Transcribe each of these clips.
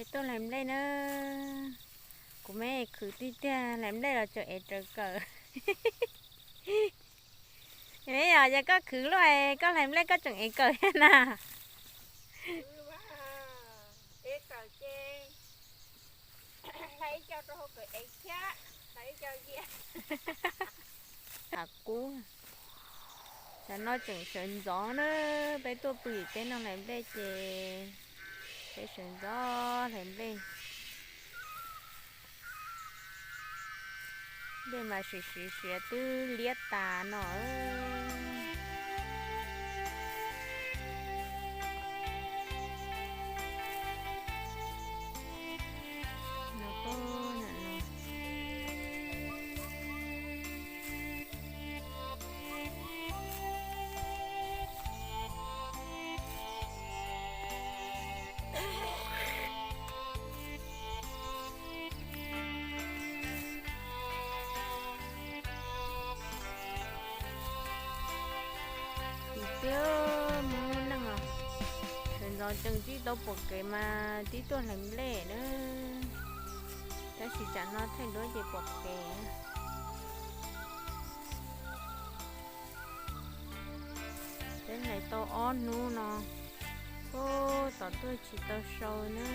Tuaj hlais nplej na. Kuv me khwv tiag tiag, hlais nplej los tseem ev raws kawm. Yog, yog koj khwv luaj, koj hlais nplej koj tseem ev kawm thiab na. Qab kub, tam no tseem sawv ntxov na, peb tuaj pw peb noj hlais nplej ces peb sawv ntxov hlais nplej. Nplej mas siav siav siav twb liab tas no. Tiag, muaj neeg os. Sawv ntxov tseem tsis tau pom kev mas twb tuaj hlais nplej na. Tab sis tsam no thaij duab ces pom kev. Peb hlais tau ob hnub no, ub, tom tuaj tsis tau sau na.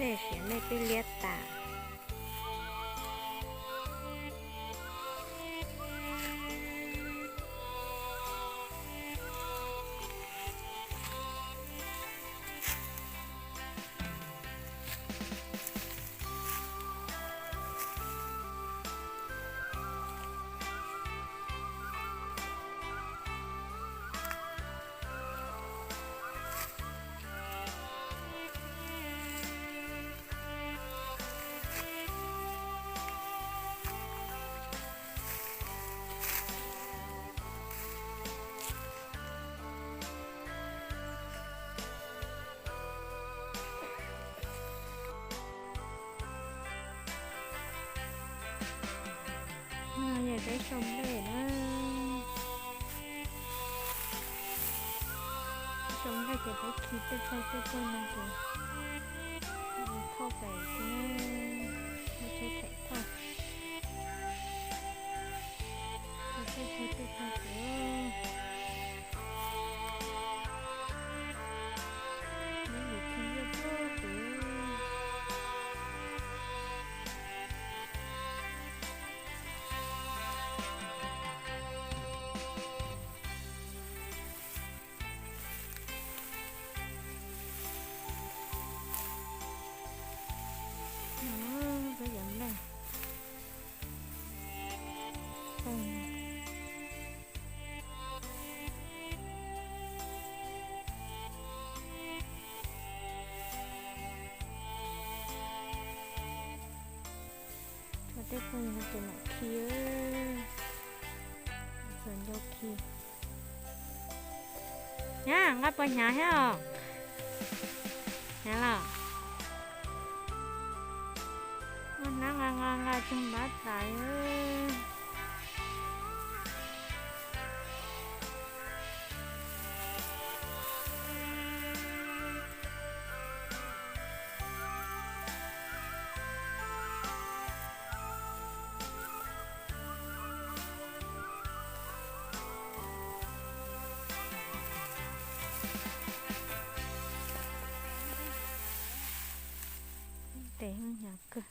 Nej siav nej twb liab tas. No yog peb sau nplej na. Sau nplej ces peb khi tej pawg tej pawg no ces thauj pem xwb, muaj tsheb them thauj. Tej pawg tej pawg ces, neb lus khi nyiaj tuaj ces. Peb cov nplej, Tus no khi, tus ncau khi. Nyab, nqa puas hnyav thiab os? Hnyav los? Muaj hnab nqa nqa nqa tug npab tas. Tes hnyav kawg.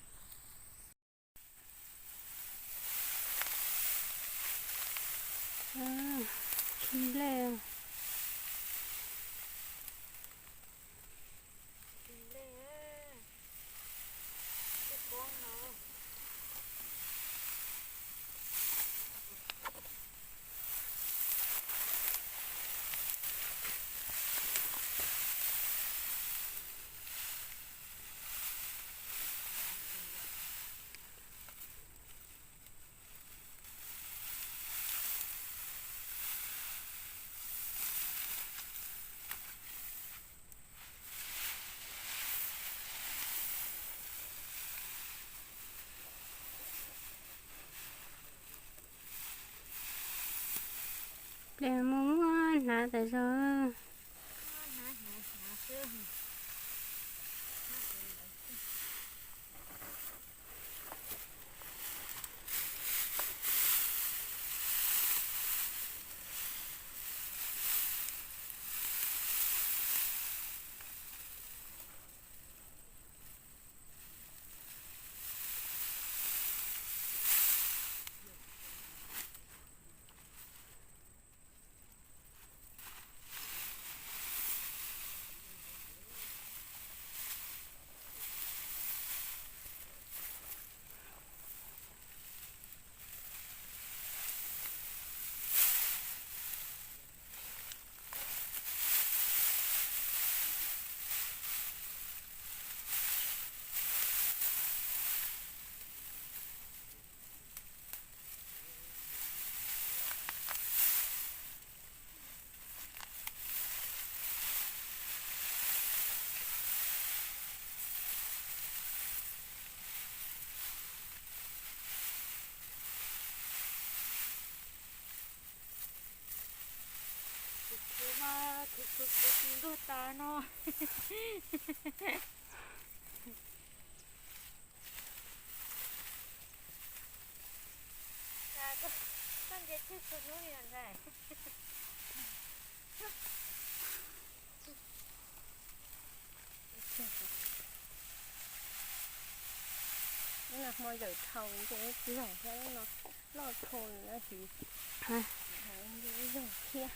Khi nplej. Pliag muaj muaj hnav tas zog. Kuv mas kuv kuv kuv tis ntuag tas no. Koj nce tsheb txhua hnub li os ntxhais. Lub no hmo zawm dhau ces tsis zaum thiab, lub no loj dhau lawm tab sis zaum thiab.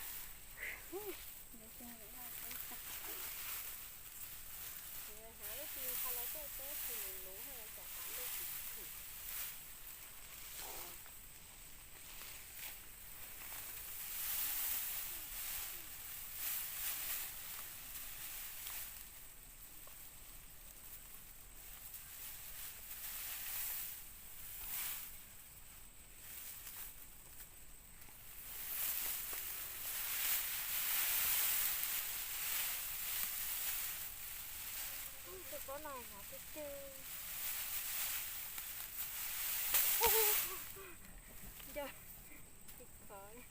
Tus pob no hnav ceg ceg. Nco tsis khov li.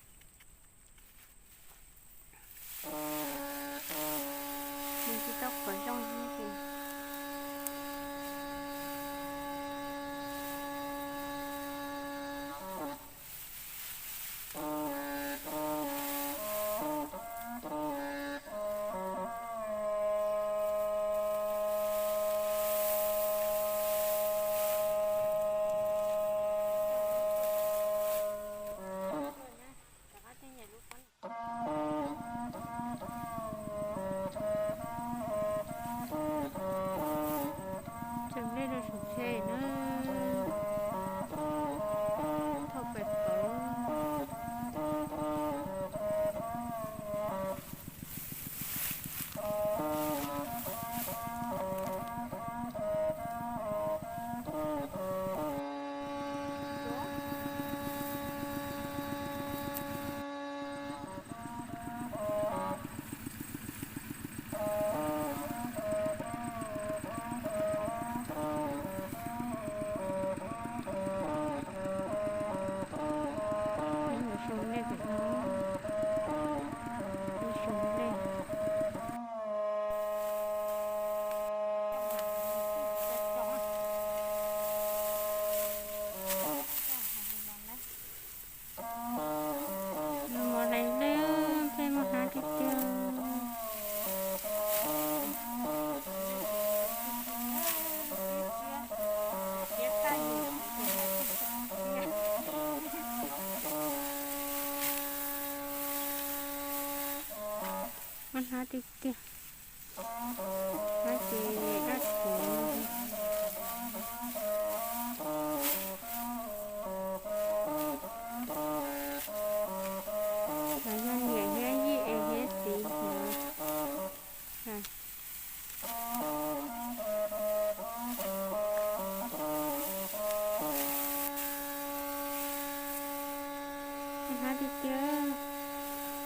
Nws tsis tau qhuav zoo li. Tiag tiag. Hnab ces dab tsi no. Los yog niam thiab yij es thiab txiv ntawd. Hnab tiag tiag.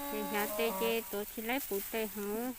Ces hnyav tes ces tuav tsis laib puv tes heev.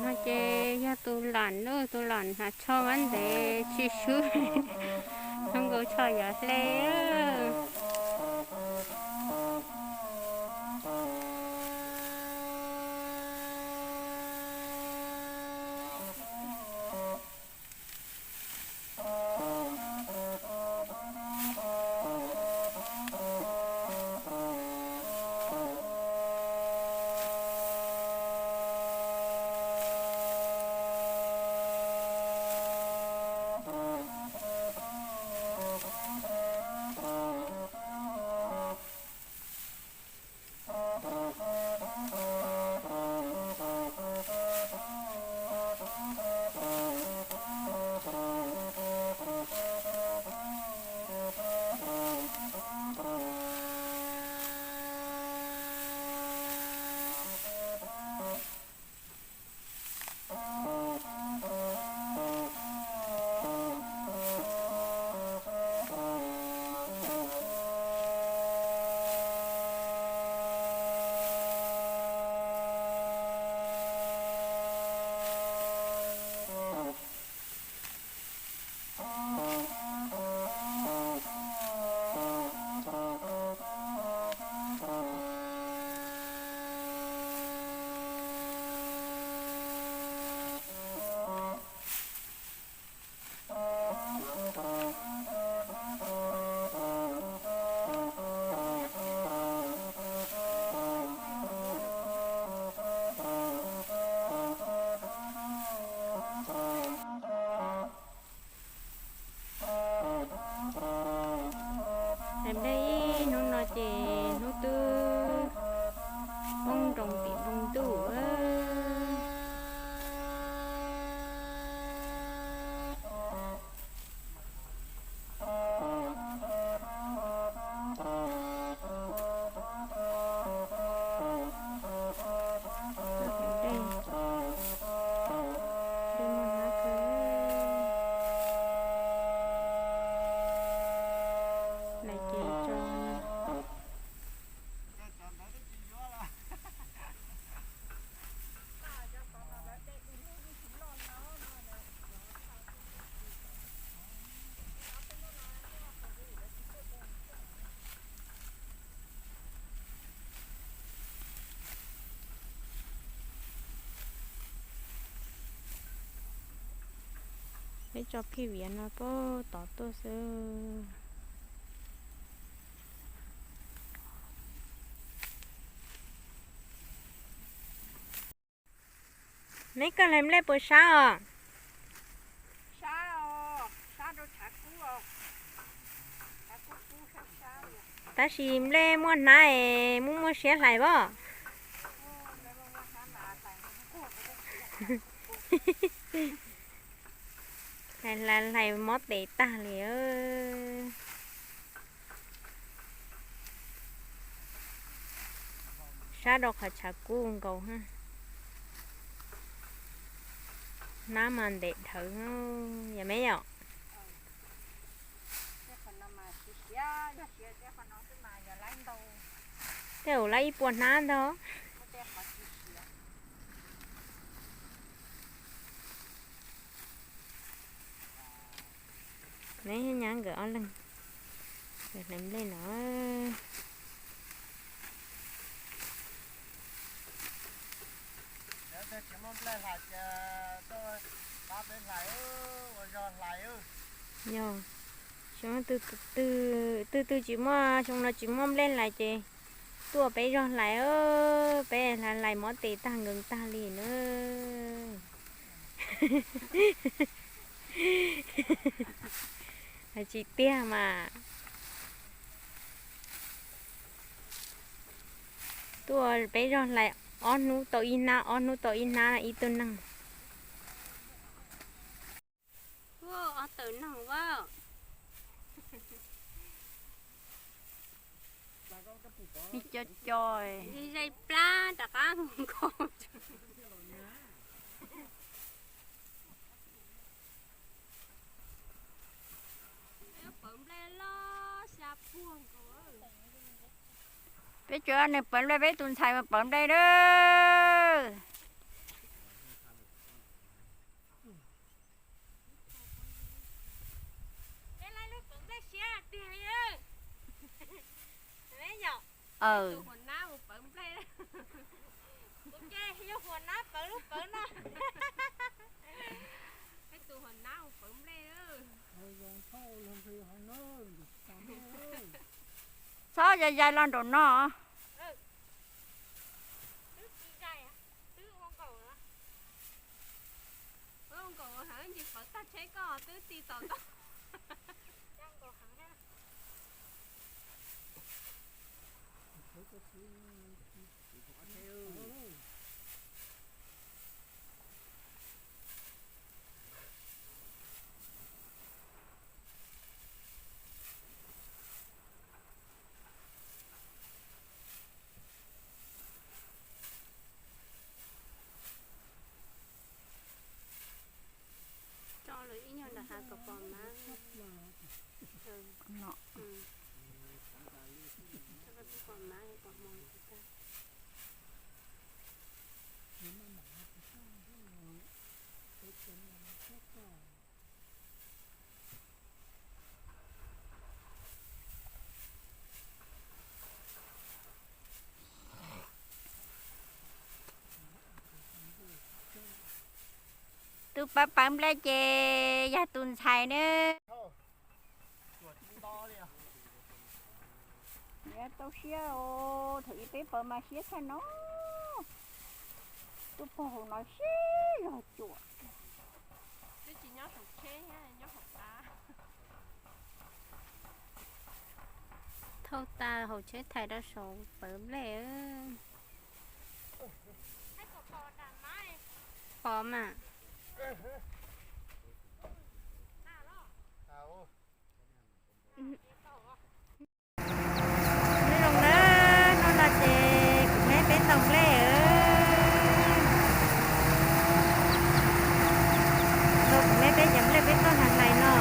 No ces yog tus lam, tus lam hnav tsho nqab ntev tsis swb, zoo nkaus tsho yuav hle. Nplej ib hnub no ces hnub twb poob nroo tim npoo ntuj. Peb tso phij viav no puag tod tuaj xwb. Neb koj hlais nplej puas sab os? Tab sis nplej muaj hnab es muaj muaj siab hlais pob. Hlais hlais mob tes tag li. Sab rau qhov tshav kub nkaus. Hnab mas ntev dhawv, yog me yom? Tej zaum lawv ib puas hnab ntag. Neb nyab nkawd ob leeg. Hlais nplej no. Yog, xyoo twg twg tsis muaj, xyoo no tsis muaj nplej hlais ces tuaj peb zog hlais, peb hlais mov tes tag nkees tag li na. Hais tsis tiag mas. Tuaj peb zog hlais ob hnub tau ib hnab, ob hnub tau ib hnab ib tug neeg. Ob tawm noog a. Co co, zej plab rov qab nkaus. Peb tsuas nws pawv nplej, peb tus ntxhais mas pawv nplej na. Txhob yais yais los nraum no. Tso lawm ib nyuag nram hav kom pom mab. Pom mab pom hmo. Tus pawv pawv nplej ces yog tus ntxhais nawb. Tau siab, thaum ub peb pawv mas siab tshaj no. Tuaj pog hauv no siab zog cuam. Thauj tas hauv tsheb thais rau saum pawv nplej. Pom mas. Nyob zoo na, hnub no ces kuv me peb tau nplej. Kuv me peb cov nplej peb tau hlais hlais no.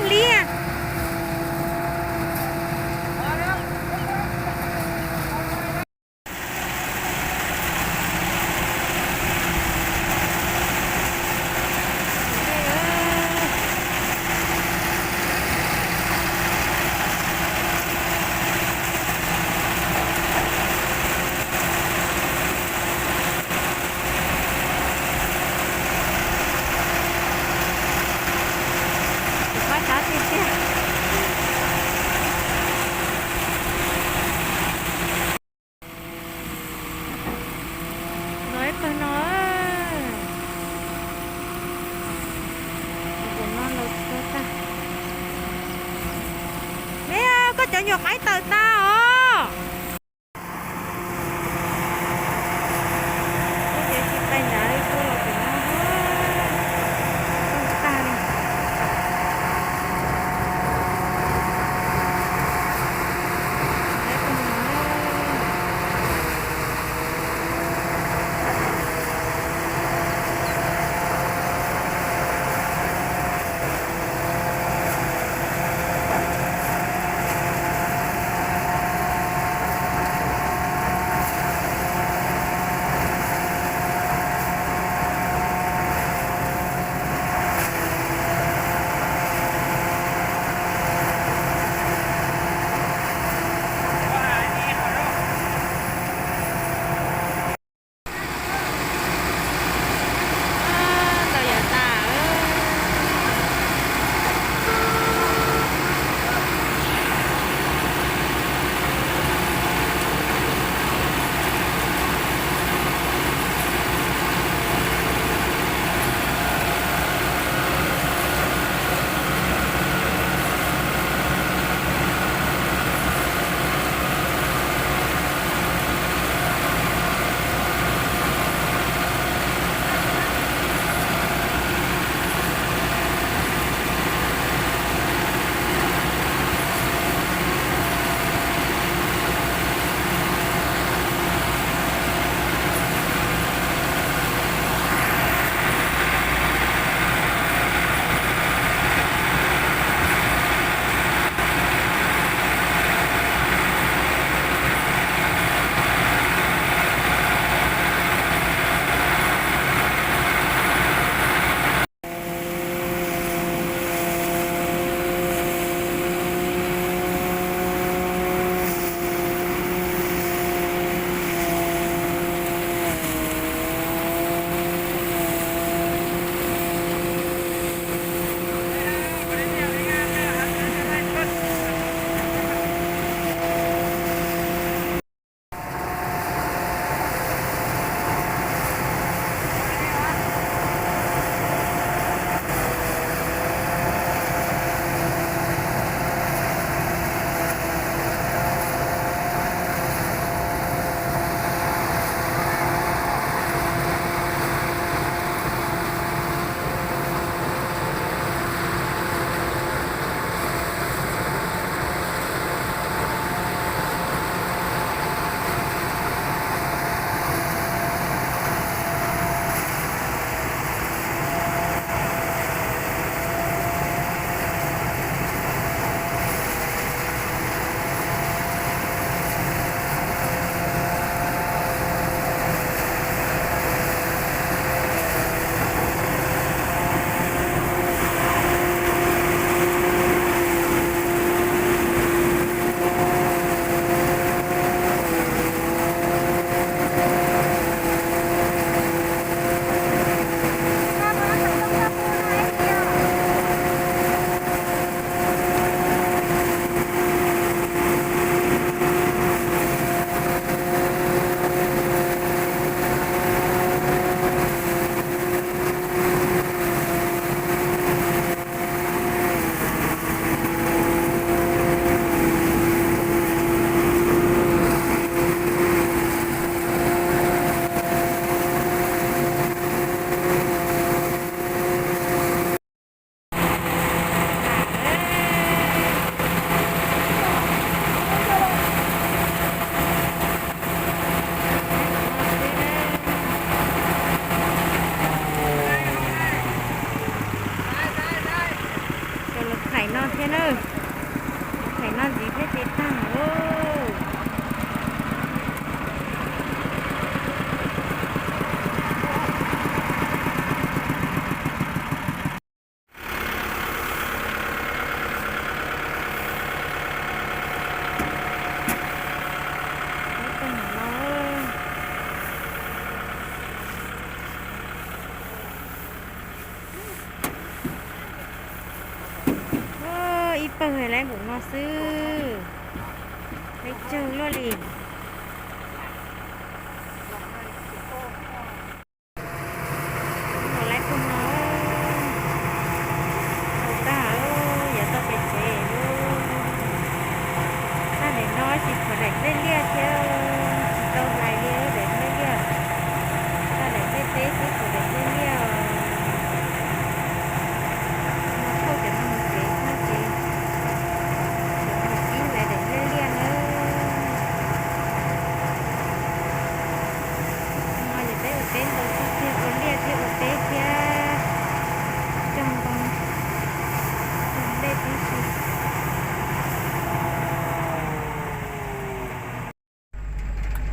Liab. Tus qab tsav tiag tiag. Los ib pawg no, tus no los tag. Me, koj cov nyuam qaib tawm tag os. Ces tsis pais nrad li, tuaj los pem no, tag li. Tais no thiab na, tais no ntxiv thiab ces tag lawm. Ib pawg lawv nkaum no xwb, peb tsawg luaj li. Nkaum lawm pawg no, nkaum tag, yuav tau pem tsev lawm. Tag daim no tsis tshuav daim nplej liaj thiab, tsis tau hlais li daim nplej liaj. Tag daim nplej teb xwb tshuav daim nplej liaj. Mus thauj cov no mus tsev no ces, ces mus ib hlais daim nplej liaj nawb. No ces peb ua teb ntaus tag thiab ua liaj thiab ua teb thiab cog ntoo, cog nplej tib si.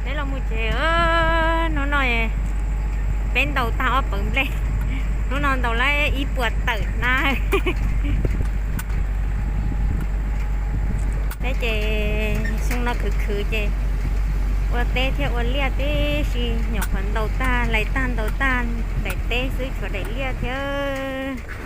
Peb los mus tsev, hnub no peb ntaus tag ob pawg nplej, hnub no ntaus lawm ib puas tawm hnab. Peb ces xyoo no khwv khwv ces ua teb thiab ua liaj tib si, nyuam qhuav ntaus tag, hlais tag ntaus tag daim teb xwb tshuav daim liaj thiab.